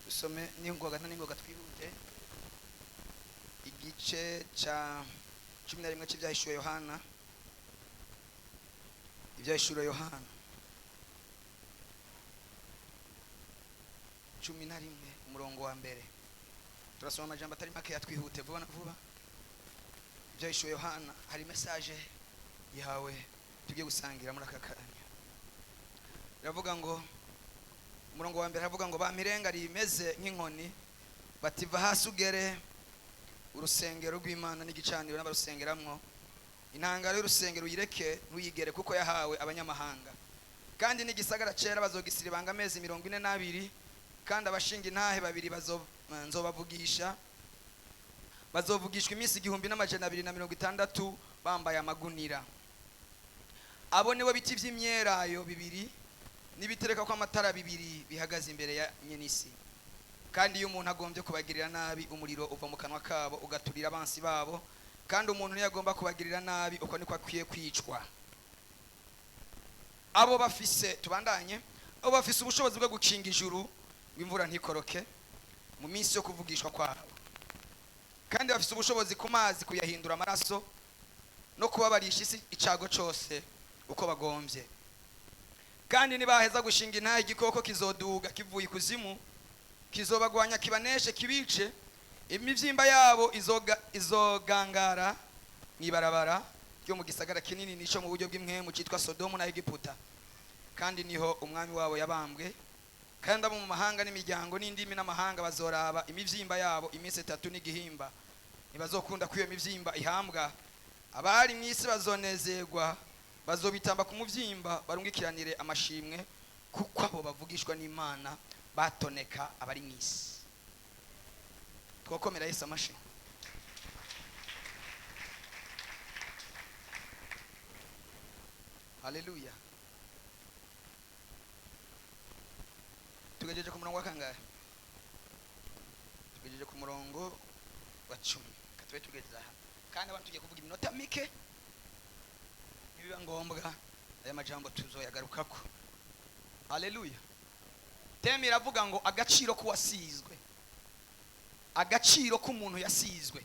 Dusome n'ingoga n'ingoga twihute. Igice ca 11 c'Ivyahishuwe Yohana. Ivyahishuwe Yohana 11 umurongo wa mbere. Turasoma amajambo atari make yatwihute vuba na vuba. Ivyahishuwe Yohana, hari message yawe tugiye gusangira muri aka kanya. Biravuga ngo umurongo wa mbere aravuga ngo bamirenga rimeze nk'inkoni bativa hasi ugere urusengero rw'Imana n'igicaniro n'abarusengeramwo, intangaro y'urusengero uyireke ntuyigere kuko yahawe abanyamahanga. Kandi n'igisagara cera bazogisiribanga amezi 42, kandi abashinga intahe babiri nzobavugisha, bazovugishwa iminsi 1260 bambaye amagunira. Abo nibo biti vy'imyelayo bibiri n'ibitereka ko amatara bibiri bihagaze imbere ya nyenisi. Kandi iyo umuntu agombye kubagirira nabi, umuriro uva mu kanwa kabo ugaturira abansi babo, kandi umuntu ntiyagomba kubagirira nabi, uko niko akwiye kwicwa. Abo bafise, tubandanye, abo bafise ubushobozi bwo gukinga ijuru ngo imvura ntikoroke mu minsi yo kuvugishwa kwabo, kandi bafise ubushobozi ku mazi kuyahindura amaraso no kubabarisha isi icago cose uko bagombye. Kandi nibaheza gushinga intahe, igikoko kizoduga kivuye ikuzimu, kizobagwanya kibaneshe kibice. Imivyimba yabo izogangara mwibarabara ryo mu gisagara kinini nico mu buryo bw'impwemu citwa Sodomu na Egiputa, kandi niho umwami wabo yabambwe. Kandi abo mu mahanga n'imiryango n'indimi n'amahanga bazoraba imivyimba yabo iminsi 3 n'igihimba, ntibazokunda ko iyo mivyimba ihambwa. Abari mw'isi bazonezerwa, bazobitamba ku muvyimba, barungikiranire amashimwe, kuko abo bavugishwa n'Imana batoneka abari mw'isi. Twokomera Yesu amashi. Haleluya. Tugejeje ku murongo wa kangahe? Tugejeje ku murongo wa 10. Katube tugeze aha. Kandi abantu tugiye kuvuga iminota mike, nibiba ngombwa aya majambo tuzoyagarukako. Haleluya. Teme iravuga ngo agaciro k'uwasizwe, agaciro k'umuntu yasizwe.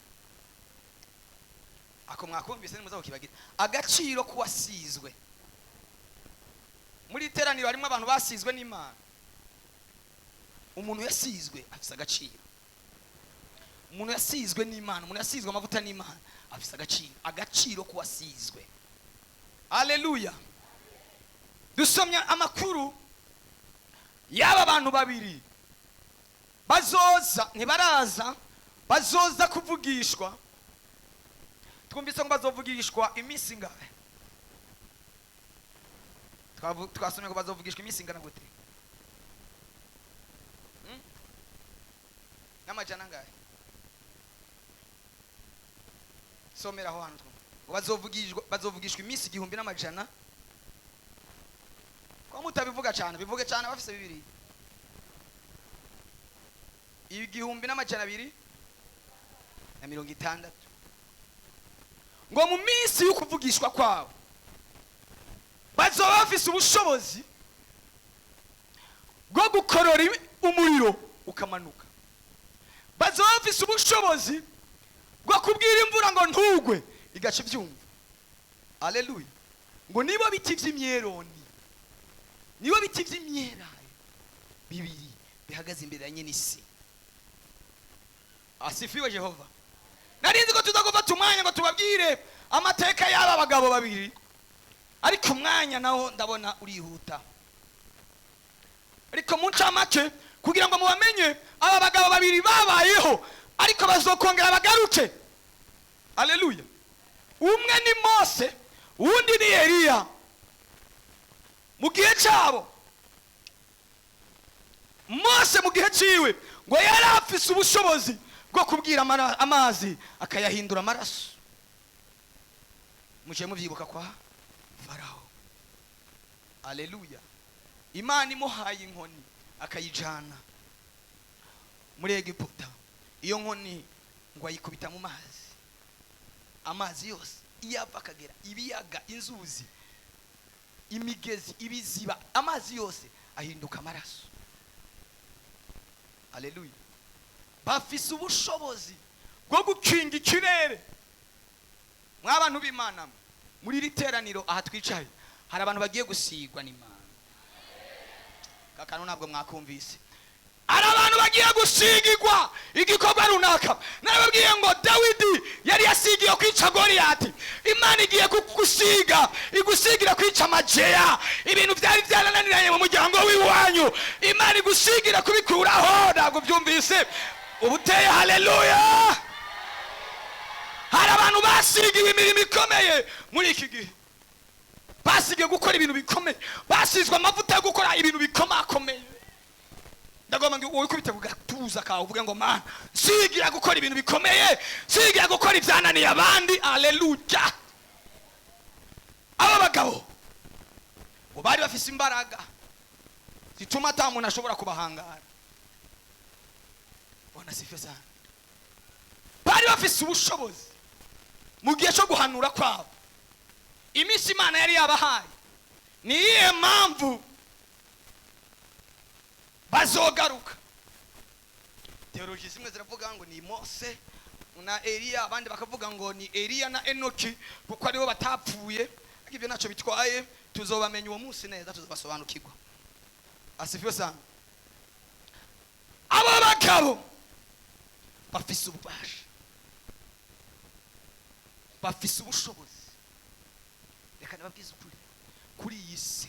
Ako mwakumvise nimuza kukibagira. Agaciro k'uwasizwe. Muri iteraniro harimo abantu basizwe n'Imana. Umuntu yasizwe afise agaciro. Umuntu yasizwe n'Imana, umuntu yasizwe amavuta n'Imana afise agaciro. Agaciro k'uwasizwe. Haleluya. Dusomye amakuru y'aba bantu babiri bazoza, ntibaraza, bazoza kuvugishwa. Twumvise ngo bazovugishwa iminsi ingahe? Twasomye ngo bazovugishwa iminsi ingana gute? N'amajana angahe? Somera aho hantu. Ngo bazovugishwa iminsi 1100. Ko mutabivuga cyane, bivuge cyane bafise bibiri. 1260. Ngo mu minsi y'ukuvugishwa kwabo bazoba bafise ubushobozi bwo gukorora umuriro ukamanuka. Bazoba bafise ubushobozi bwo kubwira imvura ngo ntugwe igaca ivyumva. Haleluya. Ngo nibo biti vy'imyeroni, nibo biti vy'imyelayo bibiri bihagaze imbere ya nyenisi. Asifiwe Jehova. Narinzi ko tuza gufata umwanya ngo tubabwire amateka y'aba bagabo babiri, ariko umwanya naho ndabona urihuta. Ariko mu ncamake kugira ngo mubamenye, aba bagabo babiri babayeho ariko bazokongera bagaruke. Haleluya. Umwe ni Mose, uwundi ni Eliya. Mu gihe cyabo Mose mu gihe ciwe ngo yari afise ubushobozi bwo kubwira amazi akayahindura amaraso. Muje muvyibuka kwa Farao. Haleluya. Imana imuhaye inkoni akayijana muri Egiputa. Iyo nkoni ngo ayikubita mu mazi, amazi yose iyava akagera, ibiyaga, inzuzi, imigezi, ibiziba, amazi yose ahinduka amaraso. Haleluya. Bafise ubushobozi bwo gukinga ikirere. Mw'abantu b'Imana, muri iri teraniro aha twicaye hari abantu bagiye gusigwa n'Imana. Kakano ntabwo mwakumvise. Hari abantu bagiye gusigigwa igikorwa runaka. Narababwiye ngo Dawidi yari yasigiye kwica Goliyati, Imana igiye kugusiga igusigira kwica amajeya, ibintu byari byarananiranye mu muryango w'iwanyu, Imana igusigira kubikuraho. Ntabwo byumvise ubuteye. Haleluya. Hari abantu basigiwe imirimo ikomeye muri iki gihe, basigiwe gukora ibintu bikomeye, basizwe amavuta yo gukora ibintu bikomakomeye. Ndagomba ngo wikubite ku gatuza kawe uvuge ngo Mana, nsigira gukora ibintu bikomeye, nsigira gukora ibyananiye abandi. Aleluya. Aba bagabo ngo bari bafise imbaraga zituma ata muntu ashobora kubahangara. Bwana sifiwe sana. Bari bafise ubushobozi mu gihe cyo guhanura kwabo, iminsi Imana yari yabahaye. Ni iyihe mpamvu bazogaruka? Teoloji zimwe ziravuga ngo ni Mose na Eliya, abandi bakavuga ngo ni Eliya na Enoki kuko aribo batapfuye. Ariko ibyo ntacyo bitwaye, tuzobamenya uwo munsi neza, tuzobasobanukirwa. Asifiwe sana. Abo bagabo bafise ububasha, bafise ubushobozi. Reka nababwize ukuri, kuri iyi si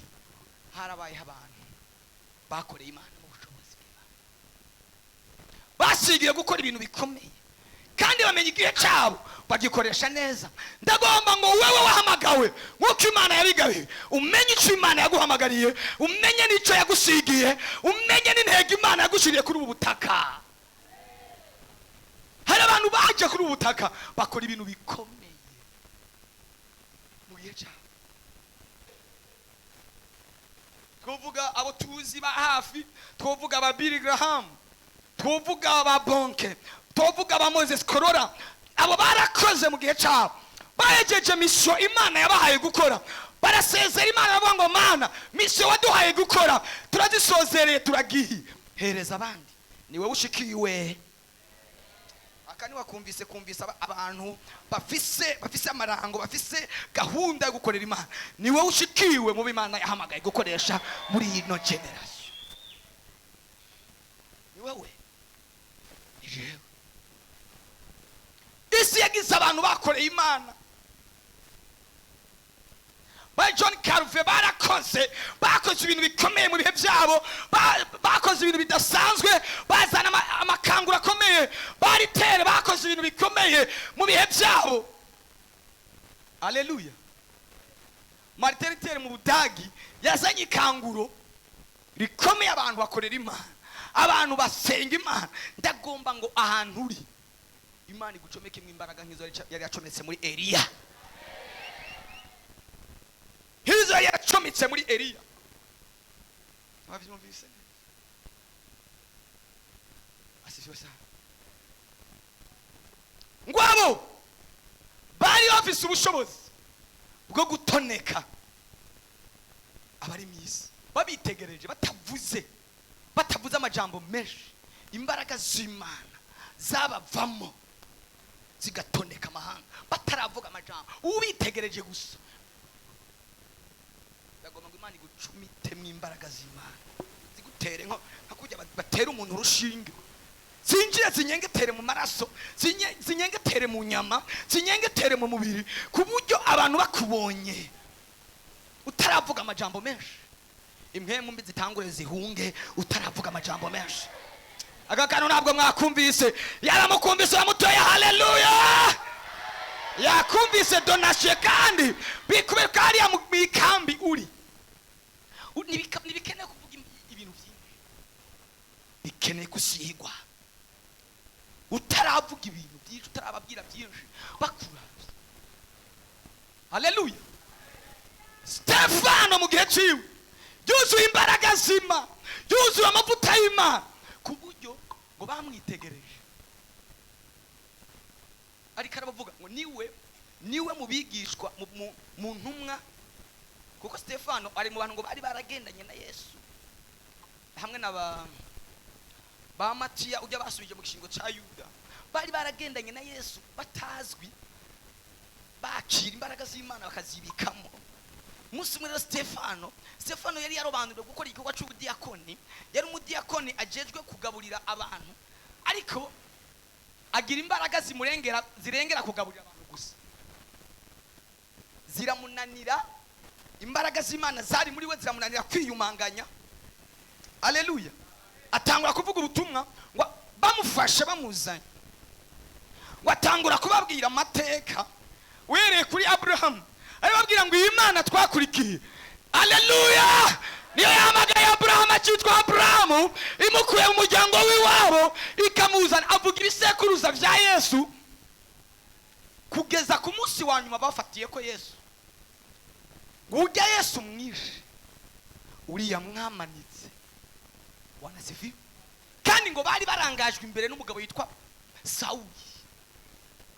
harabayeho abantu bakoreye Imana mu bushobozi bw'Imana, basigiye gukora ibintu bikomeye, kandi bamenya igihe cyabo bagikoresha neza. Ndagomba ngo wewe wahamagawe nk'uko Imana yabigabiye, umenye icyo Imana yaguhamagariye, umenye n'icyo yagusigiye, umenye n'intego Imana yagushyiriye kuri ubu butaka. Hari abantu baje kuri ubu butaka bakora ibintu bikomeye mu gihe cyabo. Twovuga abo tuzi ba hafi, twovuga aba Billy Graham, twovuga aba Bonke, twovuga aba Moses Korora. Abo barakoze mu gihe cyabo, bahejeje misiyo Imana yabahaye gukora, barasezera Imana, bavuga ngo Mana, misiyo waduhaye gukora turazisozereye, turagiye, hereza abandi, ni wowe ushikiwe. Aka ni wakumvise kumvise abantu bafise amarango, bafise gahunda yo gukorera Imana. Ni wowe ushikiwe mu Imana yahamagaye gukoresha muri ino generation. Ni wowe, ni jewe. Isi yagize abantu bakoreye Imana. Ba John Calvin barakoze, bakoze ibintu bikomeye mu bihe byabo, bakoze ibintu bidasanzwe, bazana amakangura akomeye. Baritere bakoze ibintu bikomeye mu bihe byabo. Haleluya. Martin Luther mu Budagi yazanye ikanguro rikomeye, abantu bakorera Imana, abantu basenga Imana. Ndagomba ngo ahantu uri Imana igucomekemo imbaraga nk'izo yari yacometse muri Eliya, nk'izo yari yacometse muri Eliya. Abavyumvise? Asifiwe sana. Ngo abo bari bafise ubushobozi bwo gutoneka abari mu isi babitegereje, batavuze amajambo menshi, imbaraga z'Imana zabavamo zigatoneka amahanga bataravuga amajambo, ubitegereje gusa. Ndagomba ngo Imana igucumitemo imbaraga z'Imana, zigutere nko kujya batera umuntu urushinge, zinjire zinyengetere mu maraso, zinyengetere mu nyama, zinyengetere mu mubiri, ku buryo abantu bakubonye utaravuga amajambo menshi, impwemu mbi zitangure zihunge utaravuga amajambo menshi. Aka kantu ntabwo mwakumvise. Yaramukumvise yamutoye. Haleluya. Yakumvise donation, kandi bikube kariya mu ikambi uri ntibikeneye kuvuga ibintu byinshi, bikeneye gusigwa utaravuga ibintu byinshi, utarababwira byinshi, bakuravye. Haleluya. Stefano mu gihe ciwe yuzuye imbaraga zima, yuzuye amavuta y'Imana, ku buryo ngo bamwitegereje ariko arabavuga ngo niwe mu bigishwa mu ntumwa, kuko Stefano ari mu bantu ngo bari baragendanye na Yesu hamwe na Ba Matiya ujya basubije mu gishingo cya Yuda, bari baragendanye na Yesu batazwi, bakira imbaraga z'Imana bakazibikamo. Umunsi umwe rero Stefano yari yarobanuriwe gukora igikorwa cy'ubudiyakoni. Yari umudiyakoni ajejwe kugaburira abantu, ariko agira imbaraga zimurengera, zirengera kugaburira abantu gusa, ziramunanira. Imbaraga z'Imana zari muri we ziramunanira kwiyumanganya. Aleluya! Atangura kuvuga ubutumwa, ngo bamufashe bamuzanye, ngo atangura kubabwira amateka uhereye kuri Aburahamu, arababwira ngo iyi Mana twakurikiye, aleluya, niyo yahamagaye Aburahamu akitwa Aburahamu, imukuye mu muryango w'iwabo ikamuzana. Avuga ibisekuruza bya Yesu kugeza ku munsi wa nyuma bafatiye ko Yesu, ngo ujya Yesu mwishe uriya mwamanitse. Wanasifiwe. Kandi ngo bari barangajwe imbere n'umugabo yitwa Sawuli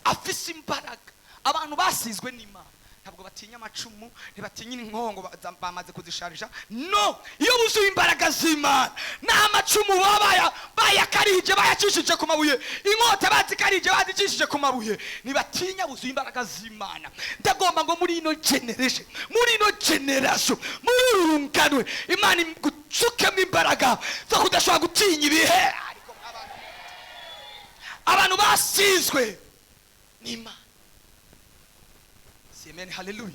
afise imbaraga. Abantu basizwe n'Imana ntabwo batinya amacumu, ntibatinya inkongo bamaze kuzisharija. No iyo buzuye imbaraga z'Imana, nta macumu baba bayakarije bayacishije ku mabuye, inkota bazikarije bazicishije ku mabuye, ntibatinya, buzuye imbaraga z'Imana. Ndagomba ngo muri ino generation, muri ino generation, muri uru rungano, Imana igucukemo imbaraga zo kudashobora gutinya ibihe. Ariko abantu basizwe n'Imana. Amen, haleluya.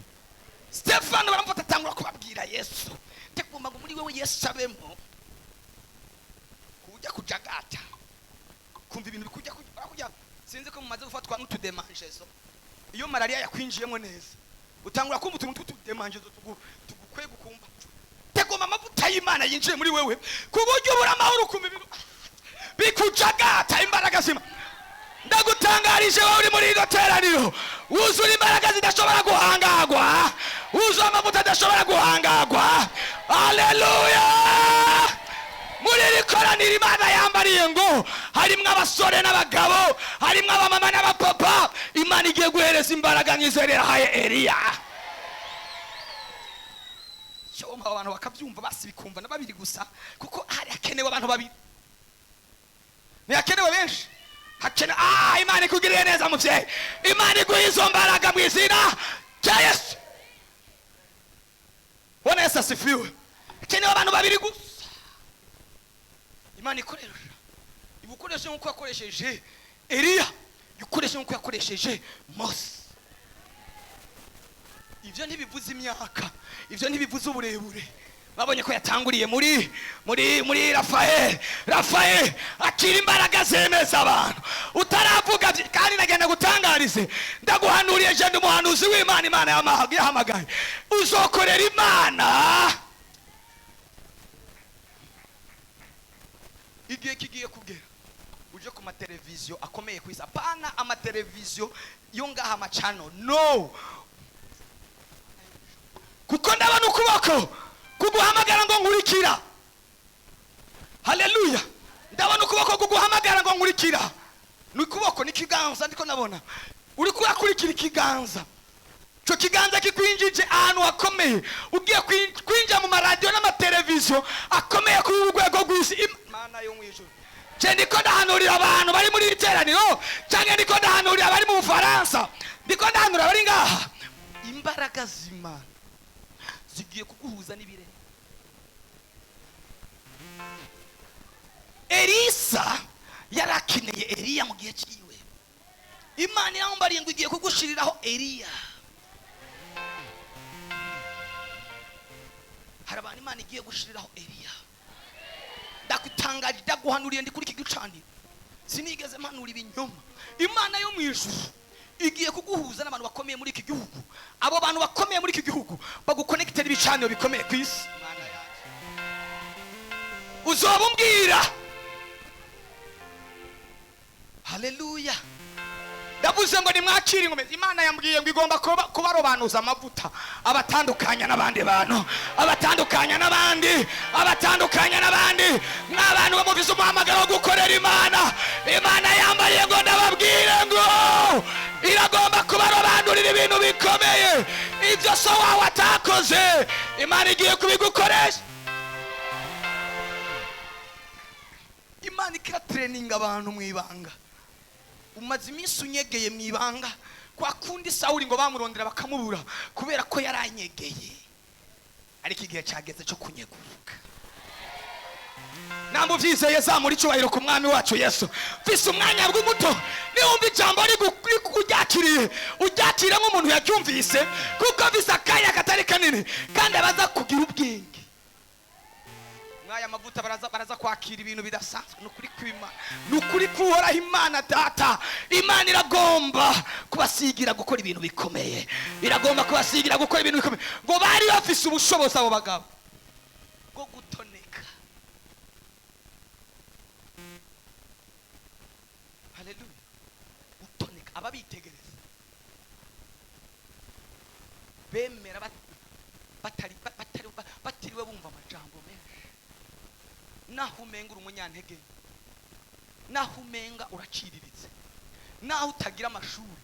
Stefano baramufata atangura kubabwira Yesu. Tegomba ngo muri wewe Yesu abemo, kujya kujagata kumva ibintu bikujya kujya. Sinzi ko mumaze gufatwa n'utudemanjezo. Iyo malaria yakwinjiyemo neza, utangura kumva utuntu tw'utudemanjezo tugukwiye gukumva. Tegomba amavuta y'Imana yinjiye muri wewe ku buryo ubura amahoro, ukumva ibintu bikujagata. Imbaraga zima ndagutangarije, wowe uri muri ino teraniro, wuzura imbaraga zidashobora guhangagwa, wuzuye amavuta adashobora guhangagwa. Aleluya! Muri iri koraniro Imana yambariye ngo harimwo abasore n'abagabo, harimwo abamama n'abapapa. Imana igiye guhereza imbaraga nk'izo yari yarahaye Eliya. Cyomba abantu bakabyumva, basi bikumva na babiri gusa, kuko hari hakenewe abantu babiri, ntihakenewe benshi. Hakene Imana ikugiriye neza muvyeyi, Imana iguha izo mbaraga mu izina rya Yesu. Bwana Yesu asifiwe. Hakenewe abantu babiri gusa. Imana ikoresha, igukoreshe nk'uko yakoresheje Eliya, igukoreshe nk'uko yakoresheje Mose. Ivyo ntibivuze imyaka, ivyo ntibivuze uburebure. Babonye ko yatanguriye muri muri muri Rafael. Rafael akira imbaraga zemeza abantu utaravuga. Kandi nagenda gutangarize, ndaguhanuriye, je ndi umuhanuzi w'Imana, Imana yahamagaye, uzokorera Imana igihe kigiye kugera uje ku mateleviziyo akomeye ku isi. Apana amateleviziyo yo ngaha amacano, no, kuko ndabona ukuboko kuguhamagara ngo nkurikira. Haleluya! Ndabona ukuboko kuguhamagara ngo nkurikira. Ni ukuboko n'ikiganza, ndiko ndabona uri kurakurikira ikiganza. Ico kiganza kikwinjije ahantu hakomeye, ugiye kwinjira mu maradiyo n'amateleviziyo akomeye kuri uru rwego rw'isi. Imana yo mu ijuru, je ndiko ndahanurira abantu bari muri iri teraniro, canke ndiko ndahanurira abari mu Bufaransa, ndiko ndahanurira abari ngaha. Imbaraga z'Imana zigiye kuguhuza n'ibirere. Elisa yarakeneye Eliya mu gihe ciwe. Imana irambariye ngo igiye kugushiriraho Eliya. Hari abantu Imana igiye gushiriraho Eliya. Ndakutangaje, ndaguhanuriye, ndi kuri iki gicaniro, sinigeze mpanura ibinyoma. Imana yo mu ijuru igiye kuguhuza n'abantu bakomeye muri iki gihugu. Abo bantu bakomeye muri iki gihugu bagukonekitera ibicaniro bikomeye ku isi. Uzoba umbwira. Haleluya! Ndavuze ngo nimwakire ingome. Imana yambwiye ngo igomba kubarobanuza amavuta, abatandukanya n'abandi bantu, abatandukanya n'abandi, abatandukanya n'abandi. Mw'abantu bamufise umuhamagaro wo gukorera Imana, Imana yambariye ngo ndababwire ngo iragomba kubarobanurira ibintu bikomeye. Ibyo so wawe atakoze, Imana igiye kubigukoresha. Imana ikira Gutraininga abantu mu ibanga. Umaze iminsi unyegeye mu ibanga, kwa kundi Sawuli ngo bamurondera bakamubura kubera ko yaranyegeye, ariko igihe cyageze cyo kunyeguruka. Namba uvyizeye zamura icyubahiro ku mwami wacu Yesu. Mfise umwanya bw'umuto, niwumva ijambo uryakiriye, uryakire nk'umuntu yaryumvise, kuko mfise akanya katari kanini kandi abaza kugira ubwenge. Mwaya mavuta baraza kwakira ibintu bidasanzwe. Ni ukuri kw'Imana, ni ukuri k'Uhoraho Imana Data. Imana iragomba kubasigira gukora ibintu bikomeye, iragomba kubasigira gukora ibintu bikomeye. Ngo bari bafise ubushobozi abo bagabo bwo gutoneka. Haleluya. Gutoneka ababitegereza bemera batiriwe bumva amajambo menshi. Naho umenga uri umunyantege, naho umenga uraciriritse, naho utagira amashuri,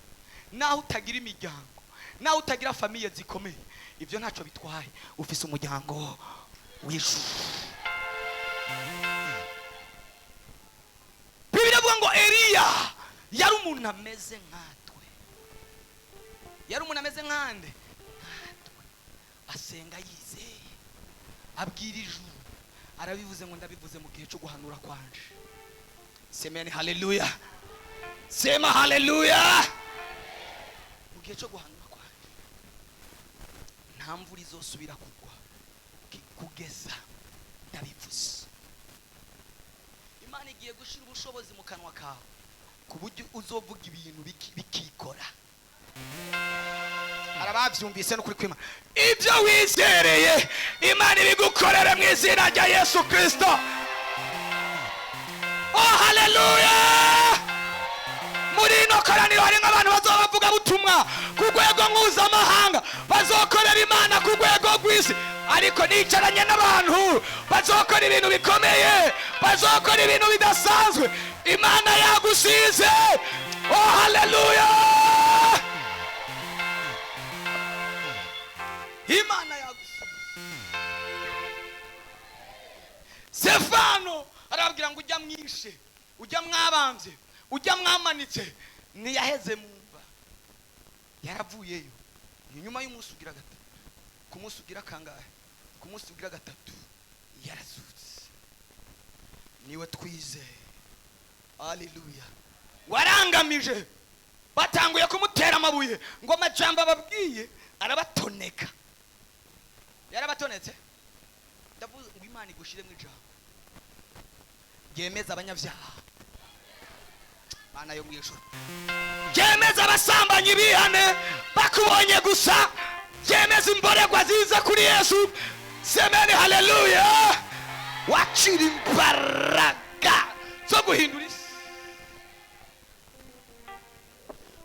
naho utagira imiryango, naho utagira famille zikomeye, ibyo ntacyo bitwaye, ufise umuryango w'ijuru. Bibiliya ivuga ngo Eliya yari umuntu ameze nkatwe, yari umuntu ameze nkande nkatwe, asenga yizeye, abwira ijuru, arabivuze ngo ndabivuze mu gihe cyo guhanura kwanje. Semeni haleluya, sema haleluya. Mu gihe cyo guhanura kwanje nta mvura izosubira kugwa kugeza ndabivuze. Imana igiye gushira ubushobozi mu kanwa kawe ku buryo uzovuga ibintu bikikora. Arabavyumvise no kuri kwima ibyo wizereye, Imana ibigukorere mu izina rya Yesu Kristo. Oh haleluya. Muri ino koraniro hari nk'abantu bazoba bavuga butumwa ku rwego mpuzamahanga, bazokorera Imana ku rwego rw'isi, ariko nicaranye n'abantu bazokora ibintu bikomeye, bazokora ibintu bidasanzwe. Imana yagusize. Oh haleluya. Imana yagusize. Stefano arababwira ngo ujya mwishe, ujya mwabambye, ujya mwamanitse, ntiyaheze mumva, yaravuyeyo. Ni nyuma y'umunsi ugira gatatu, ku munsi ugira kangahe, ku munsi ugira gatatu yarazutse. Niwe twizeye. Haleluya. Warangamije, batanguye kumutera amabuye ngo amajambo ababwiye arabatoneka. Yarabatonetse. Ndavuze ngo Imana igushiremo ijambo ryemeza abanyabyaha, Mana yo mu ijuru, ryemeza abasambanyi bihane bakubonye gusa, ryemeza imboregwa ziza kuri Yesu. Semeni haleluya. Wakira imbaraga zo guhindura isi.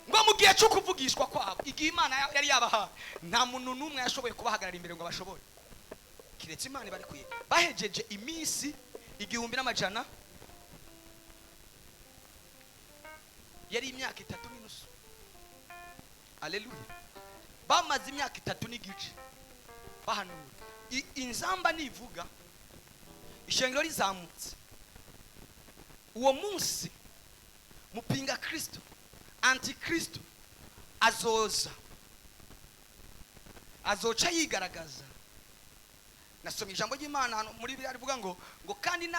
Ngo mu gihe cyo kuvugishwa kwabo, igihe Imana yari yabahaye, nta muntu n'umwe yashoboye kubahagarara imbere ngo bashobore, kiretse Imana ibarekuye. Bahejeje iminsi 1500, yari imyaka 3.5. Haleluya. Bamaze imyaka 3.5 bahanura. Inzamba nivuga, ishengero rizamutse. Uwo munsi mupinga Kristo, antikristo azoza, azoca yigaragaza. Nasomye ijambo ry'Imana hano muri Bibiliya rivuga ngo kandi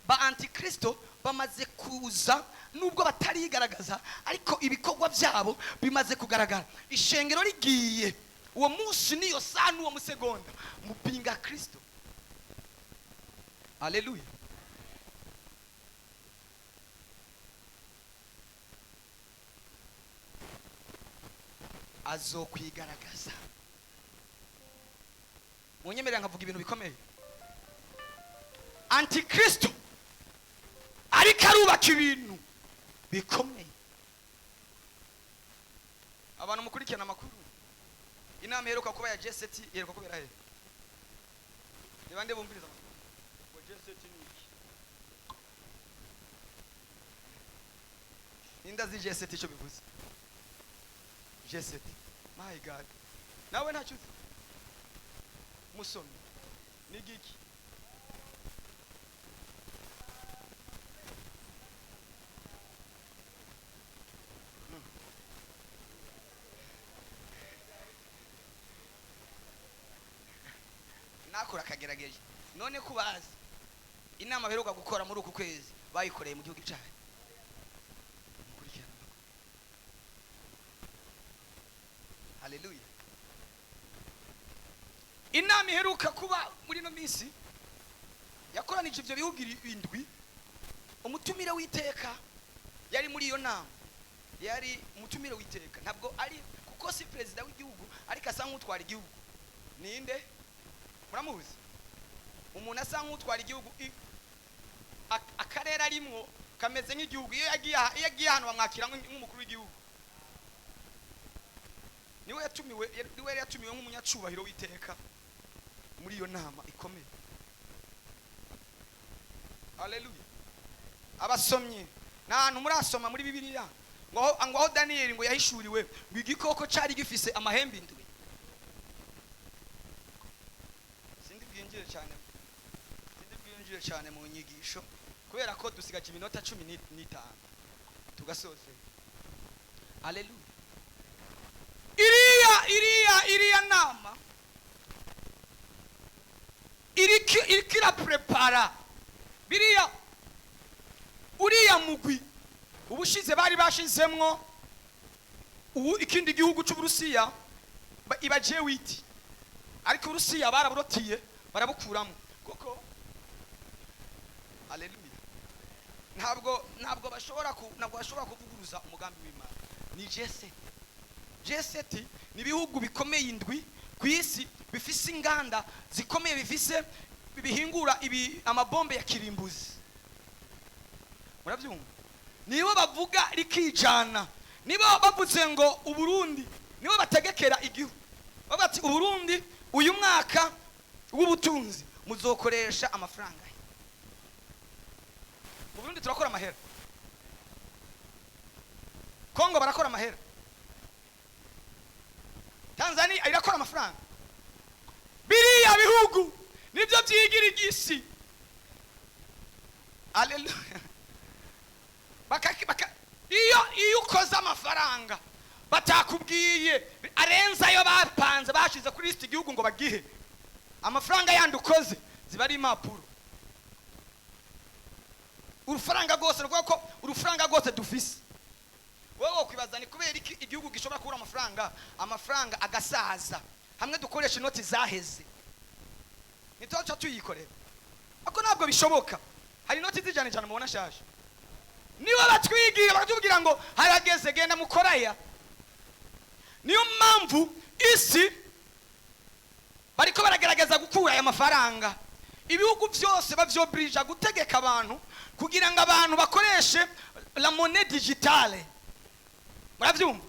ba antikristo bamaze kuza, nubwo batarigaragaza ariko ibikorwa byabo bimaze kugaragara. Ishengero rigiye uwo munsi, niyo saa n'uwo musegonda, mupinga Kristo. Haleluya. Azokwigaragaza. Munyemerera nkavuga ibintu bikomeye. Antikristo ariko arubaka ibintu bikomeye. Abantu mukurikirana amakuru, inama iheruka kuba ya G7 iheruka kubera he? Ni bande bumviriza amakuru? Ngo G7 ni iki? Ninda zi G7 icyo bivuze? G7. My God. Nawe ntacyo uzi. Musomyi. Ni giki? Nakora akagerageje. None kubazi inama baheruka gukora muri uku kwezi bayikoreye mu gihugu cyayo. Mukurikirana amakuru. Haleluya. Inama iheruka kuba muri ino minsi yakoranije ibyo bihugu indwi. Umutumire w'iteka yari muri iyo nama, yari umutumire w'iteka, ntabwo ari kuko si perezida w'igihugu, ariko asa nk'utwara igihugu. Ninde muramuzi? Umuntu asa nk'utwara igihugu, akarere arimwo kameze nk'igihugu. Iyo yagiye ahantu bamwakira nk'umukuru w'igihugu. Niwe yatumiwe, niwe yari yatumiwe nk'umunyacubahiro w'iteka muri iyo nama ikomeye. Haleluya. Abasomyi, nta hantu murasoma muri Bibiliya ngo aho Daniyeli ngo yahishuriwe ngo igikoko cari gifise amahembe indwi. Sindi bwinjire cyane, sindi bwinjire cyane mu nyigisho kubera ko dusigaje iminota 15 tugasoze. Haleluya. Iriya nama iriko prepara biriya uriya mugwi. Ubushize bari bashizemwo ubu ikindi gihugu c'Uburusiya iba G8, ariko Uburusiya baraburotiye barabukuramo kuko haleluya, ntabwo bashobora kuvuguruza umugambi w'Imana. Ni G7. G7 ni ibihugu bikomeye indwi ku isi, bifise inganda zikomeye, bifise bihingura amabombe ya kirimbuzi. Murabyumva? Nibo bavuga rikijana, nibo bavuze ngo Uburundi, nibo bategekera igihugu. Bavuga ati Uburundi uyu mwaka w'ubutunzi muzokoresha amafaranga. Mu Burundi turakora amahera, Kongo barakora amahera, Tanzania irakora amafaranga. Biriya bihugu nibyo byigira igisi. Haleluya. Iyo ukoze amafaranga batakubwiye arenza ayo bapanze bashize kuri list igihugu ngo bagihe, amafaranga yandi ukoze ziba ari impapuro. Urufaranga rwose ruvuga ko urufaranga rwose dufise. Wowe wokwibaza ni kubera iki igihugu gishobora kubura amafaranga agasaza hamwe dukoresha inoti zaheze, ntituca tuyikorera. Ako ntabwo bishoboka. Hari inoti z'ijana ijana mubona shasha, nibo batwigira bakatubwira ngo harageze genda mukoraya. Niyo mpamvu isi bariko baragerageza gukura aya mafaranga. Ibihugu byose bavyobrija gutegeka abantu kugira ngo abantu bakoreshe la monnaie digitale. Muravyumva?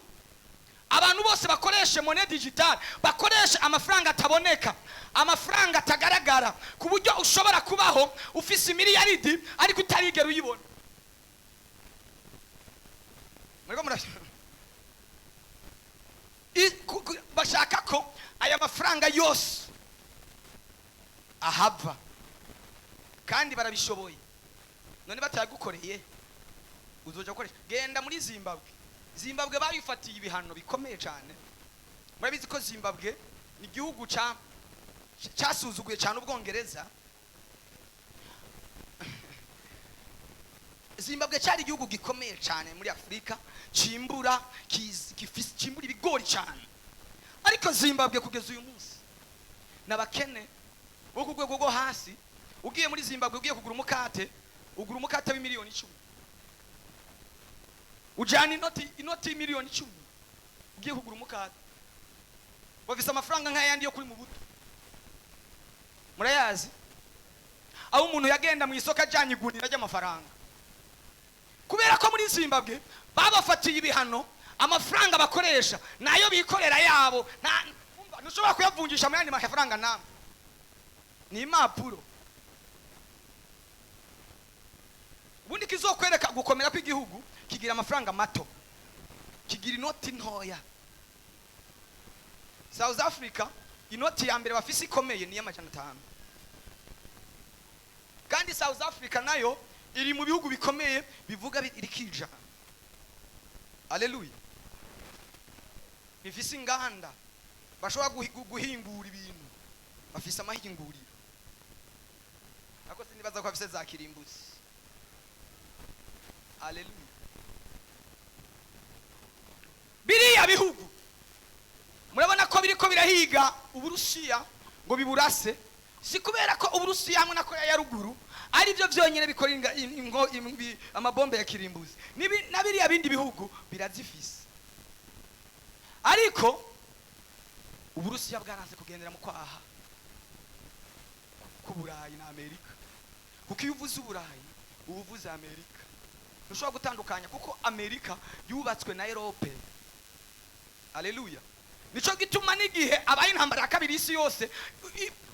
Abantu bose bakoreshe monnaie digitale, bakoreshe amafaranga ataboneka, amafaranga atagaragara, ku buryo ushobora kubaho ufise miliyaridi ariko utarigera uyibona. Muriko muravyumva? Bashaka ko aya mafaranga yose ahava, kandi barabishoboye. None batayagukoreye uzoja gukoresha. Genda muri Zimbabwe. Zimbabwe bayifatiye ibihano bikomeye cyane. Murabizi ko Zimbabwe ni igihugu cyasuzuguye cyane Ubwongereza. Zimbabwe cyari igihugu gikomeye cyane muri Afrika, cimbura cimbura ibigori cyane. Ariko Zimbabwe kugeza uyu munsi nabakene bo ku rwego rwo hasi. Ugiye muri Zimbabwe ugiye kugura umukate, ugura umukate w'imiliyoni 10. Ujana inoti miliyoni 10 ugiye kugura umukate. Bafise amafaranga nk'ayandi yo kuri mu buto. Murayazi? Aho umuntu yagenda mu isoko ajanye igunira ry'amafaranga. Kubera ko muri Zimbabwe babafatiye ibihano, amafaranga bakoresha nayo bikorera yabo, ntushobora kuyavunjisha mu yandi mafaranga namwe. Ni impapuro. Ubundi kizokwereka gukomera kw'igihugu kigira amafaranga mato, kigira inoti ntoya. South Africa inoti ya mbere bafise ikomeye ni 500. Kandi South Africa nayo iri mu bihugu bikomeye bivuga irikija. Haleluya. Bifise inganda bashobora guhingura ibintu, Bafise amahinguriro, ariko sinibaza ko bafise za kirimbuzi. Haleluya! Biriya bihugu murabona ko biriko birahiga Uburusiya ngo biburase. Si kubera ko Uburusiya hamwe na Korea ya Ruguru ari byo byonyine bikora amabombe ya kirimbuzi. Na biriya bindi bihugu birazifise, ariko Uburusiya bwaranze kugendera mu kwaha k'Uburayi na Amerika, kuko iyo uvuze Uburayi uba uvuze Amerika. Ntushobora gutandukanya, kuko Amerika yubatswe na Europe. Aleluya! Nico gituma n'igihe abaye intambara ya kabiri y'isi yose,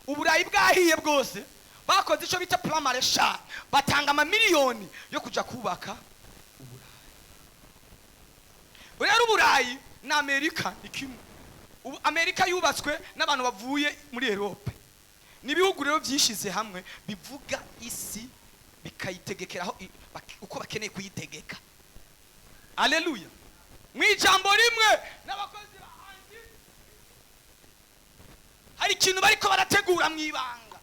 Uburayi bwahiye bwose, bakoze icyo bita Plan Marshall, batanga amamiliyoni yo kuja kubaka Uburayi. Rero Uburayi na Amerika ni kimwe. Ubu Amerika yubatswe n'abantu bavuye muri Europe. Ni ibihugu rero byishize hamwe, bivuga isi, bikayitegekeraho uko bakeneye kuyitegeka. Aleluya! Mu ijambo rimwe, n'abakozi ba anti hari ikintu bariko barategura mu ibanga.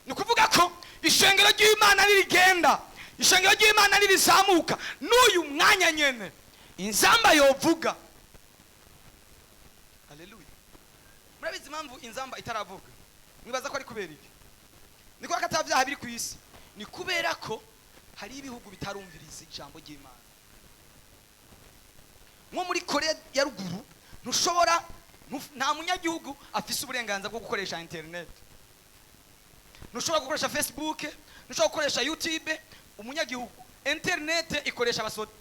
Ni ukuvuga ko ishengero ry'Imana nirigenda, ishengero ry'Imana nirizamuka, n'uyu mwanya nyene inzamba yovuga. Aleluya! Murabizi impamvu inzamba itaravuga? Mwibaza ko ari kubera iki? Ni kubera ko atabyaha biri ku isi? Ni kubera ko hari ibihugu bitarumviriza ijambo ry'Imana. Nko muri Korea ya Ruguru ntushobora, nta munyagihugu afise uburenganzira bwo gukoresha internet. Ntushobora gukoresha Facebook, ntushobora gukoresha YouTube. Umunyagihugu, internet ikoresha abasoda.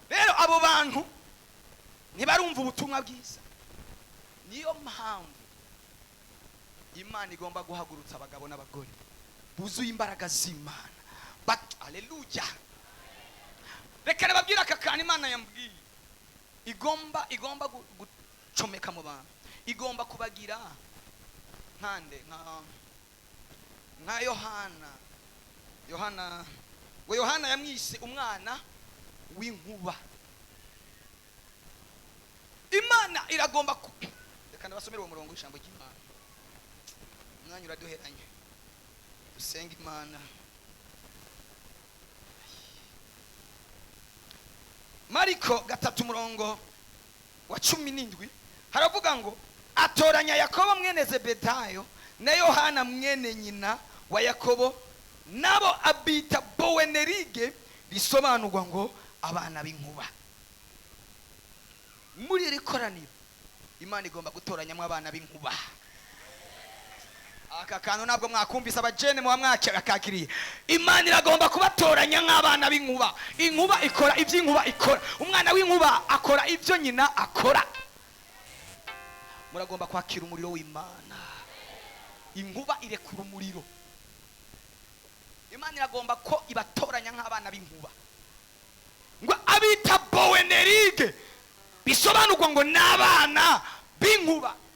Rero abo bantu ntibarumva ubutumwa bwiza. Niyo mpamvu Imana igomba guhagurutsa abagabo n'abagore buzuye imbaraga z'Imana. Aleluya! Reka nababwire aka kantu Imana yambwiye. Igomba gucomeka mu bantu, igomba kubagira nkande nka Yohana. Yohana ngo, Yohana yamwise umwana w'inkuba. Imana iragomba ku, reka ndabasomere uwo murongo w'ijambo ry'Imana. Umwanya uraduheranye, dusenga Imana. Mariko 3, umurongo wa 17, haravuga ngo: "Atoranya Yakobo mwene Zebedayo na Yohana mwene nyina wa Yakobo, nabo abita Bowenerige, risobanurwa ngo abana b'inkuba." Muri iri koraniro Imana igomba gutoranyamo abana b'inkuba. Aka kantu ntabwo mwakumvise, abajene muba mwakakiriye. Imana iragomba kubatoranya nk'abana b'inkuba. Inkuba ikora ibyo inkuba ikora. Umwana w'inkuba akora ibyo nyina akora. Muragomba kwakira umuriro w'Imana. Inkuba irekura umuriro. Imana iragomba ko ibatoranya nk'abana b'inkuba, ngo abita Bowenerige, bisobanurwa ngo n'abana b'inkuba.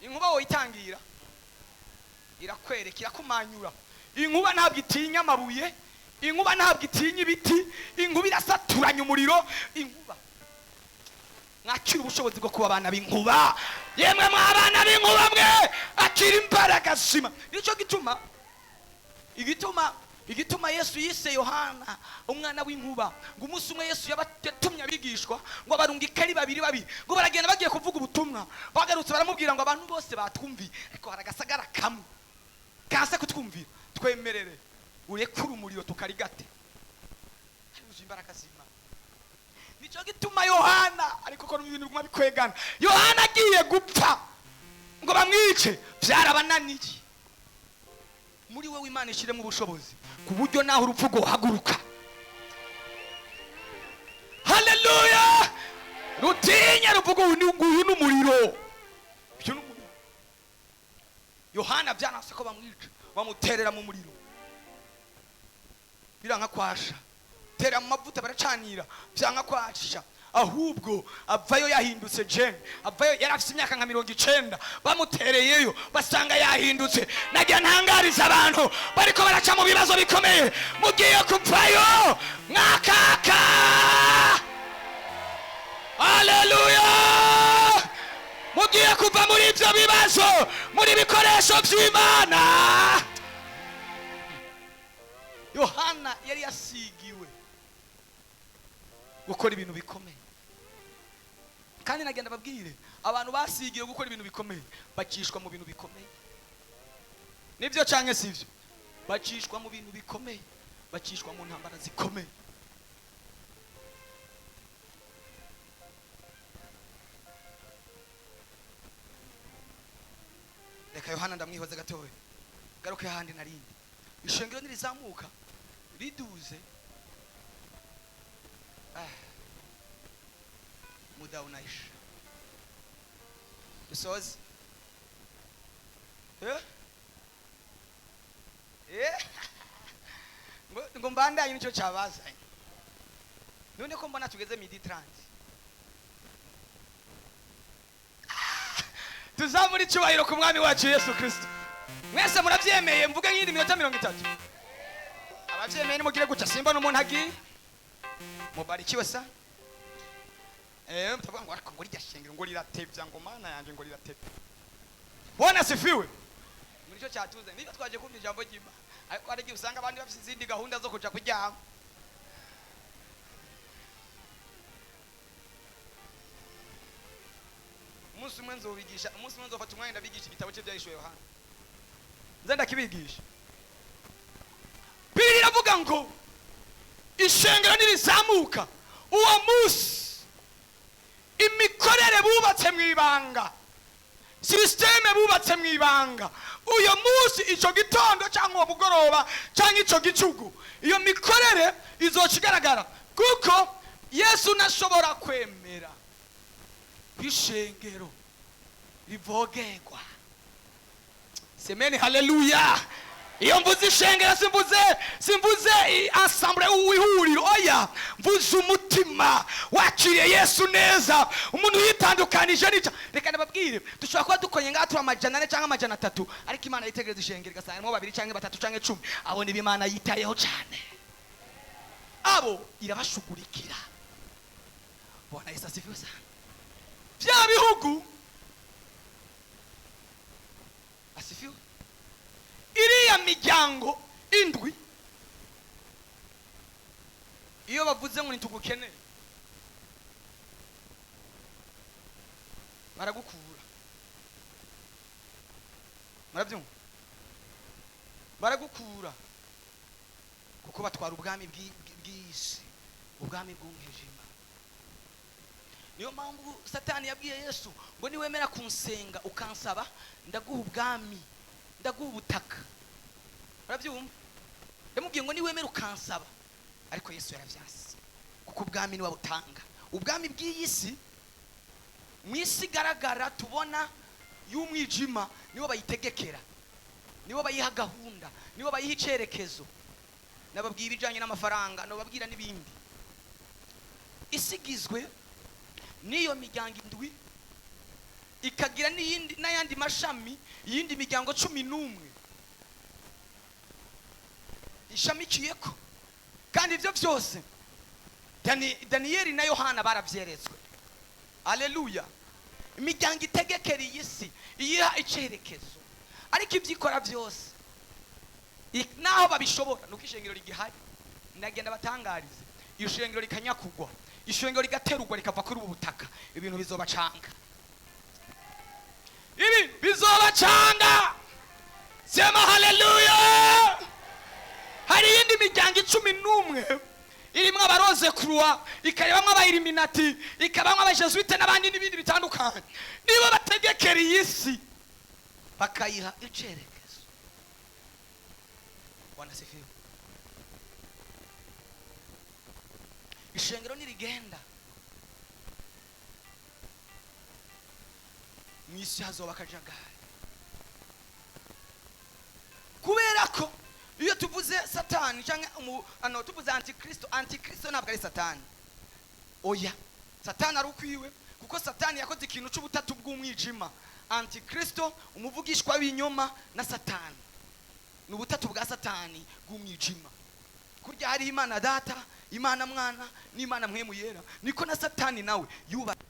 Inkuba woyitangira, irakwereka, irakumanyura. Inkuba ntabwo itinya amabuye, inkuba ntabwo itinya ibiti, inkuba irasaturanya umuriro. Inkuba, mwakira ubushobozi bwo kuba abana b'inkuba. Yemwe mwabana b'inkuba mwe, akira imbaraga zima. Nicyo gituma, igituma Yesu yise Yohana umwana w'inkuba, ngo umunsi umwe Yesu yatumye abigishwa ngo barungike ari babiri babiri, ngo baragenda bagiye kuvuga ubutumwa. Bagarutse baramubwira ngo: "Abantu bose batwumviye, ariko hari agasagara kamwe kanse kutwumvira. Twemerere urekure umuriro tukarigate." Yuzuye imbaraga z'Imana. Nicyo gituma Yohana, ariko ko ibintu biguma bikwegana, Yohana agiye gupfa ngo bamwice, byarabananiye. Muri wewe Imana ishyiremo ubushobozi ku buryo naho urupfu rwohaguruka, haleluya, rutinya ruvuga: "Uyu nguyu ni umuriro, uyu ni umuriro." Yohana byanase ko bamwica, bamuterera mu muriro, biranka kwasha. Tera mu mavuta, baracanira, byanka kwasha. Ahubwo avayo yahindutse jene. Avayo yari afite imyaka nka 90. Bamutereyeyo basanga yahindutse. Nagira ntangariza abantu bariko baraca mu bibazo bikomeye: mugiye kuvayo mwakaka. Haleluya! Mugiye kuva muri ibyo bibazo muri bikoresho by'Imana. Yohana yari yasigiwe gukora ibintu bikomeye, kandi nagenda babwire abantu basigiwe gukora ibintu bikomeye bacishwa mu bintu bikomeye. Nibyo canke sivyo? Bacishwa mu bintu bikomeye, bacishwa mu ntambara zikomeye. Reka Yohana ndamwihoze gatoya, garuke handi narindi. Ishengero nirizamuka riduze, muda unaisha. Dusoze. Ngo mbandanye nicyo cyabazanye. None ko mbona tugeze midi 30, tuzamura icyubahiro ku mwami wacu Yesu Kristo. Mwese murabyemeye? Mvuge nk'iyindi minota 30. Abavyemeye nimugire gutya, simba n'umuntu agiye. Mubarikiwe sa. Mutavuga ngo ariko ngo rirya shengero ngo riratevya, ngo mana yanje ngo riratevya. Bwana asifiwe. Muri cyo cyatuze niba twaje kumva ijambo ry'Imana, ariko hari igihe usanga abandi bafite izindi gahunda zo kuja kuryama. Umunsi umwe nzobigisha, umunsi umwe nzofata umwanya ndabigisha igitabo cye byahishuwe Yohana, nze ndakibigisha. Bibiliya iravuga ngo ishengero nirizamuka uwo munsi, imikorere bubatse mu ibanga, sisiteme bubatse mu ibanga, uyo munsi, ico gitondo cyangwa uwo mugoroba cyangwa ico gicugu, iyo mikorere izoca igaragara, kuko Yesu ntashobora kwemera kw'ishengero rivogerwa. Semeni haleluya. Iyo mvuze ishengero simvuze ensemble w'ihuriro, oya, mvuze umutima wakiriye Yesu neza, umuntu yitandukanije n'icyo. Reka ndababwire, dushobora kuba dukonye ngaha turi 400 cyangwa 300, ariko Imana yitegereza ishengero igasanga harimo 2 cyangwa 3 cyangwa 10. Abo nibo Imana yitayeho cyane, abo irabashugurikira. Bwana Yesu asifiwe sana. Vya bihugu asifiwe, iriya miryango indwi iyo bavuze ngo ntitugukeneye baragukura. Murabyumva? Baragukura kuko batwara ubwami bw'isi, ubwami bw'umwijima. Niyo mpamvu Satani yabwiye Yesu ngo niwemera kunsenga ukansaba ndaguha ubwami, ndaguha ubutaka. Urabyumva? Yamubwiye ngo niwemera ukansaba, ariko Yesu yaravyanse kuko ubwami niwe butanga. Ubwami bw'iyi si, mu isi igaragara tubona y'umwijima, nibo bayitegekera, nibo bayiha gahunda, nibo bayiha icerekezo. Nababwiye ibijanye n'amafaranga, nababwira n'ibindi. Isigizwe n'iyo miryango indwi, ikagira n'iyindi n'ayandi mashami, iyindi miryango 11 ishamikiyeko. Kandi ibyo byose Daniyeli na Yohana baravyeretswe. Haleluya. Imiryango itegekera iyi si, iyiha icerekezo, ariko ivyikora byose naho babishobora nuko ishengero rigihari. Ndagenda batangarize, ishengero rikanyakugwa, ishengero rigaterurwa rikava kuri ubu butaka, ibintu bizobacanga, ibi bizobacanga. Sema haleluya. Hari iyindi miryango 11 irimwo abaroze croix, ikarebamwo abayiliminati, ikabamwo abajesuite n'abandi n'ibindi bitandukanye. Nibo bategekera iyi si bakayiha icerekezo. Bwana sifiwe. Ishengero nirigenda mu isi hazoba akajagari, kubera ko iyo tuvuze Satani cyangwa tuvuze antikristo, antikristo ntabwo ari Satani. Oya, Satani ari ukwiwe, kuko Satani yakoze ikintu c'ubutatu bw'umwijima. Antikristo, umuvugishwa w'inyoma, na Satani ni ubutatu bwa Satani bw'umwijima. Kurya hari Imana Data, Imana Mwana n'Imana Mpwemu Yera, niko na Satani nawe yubatse.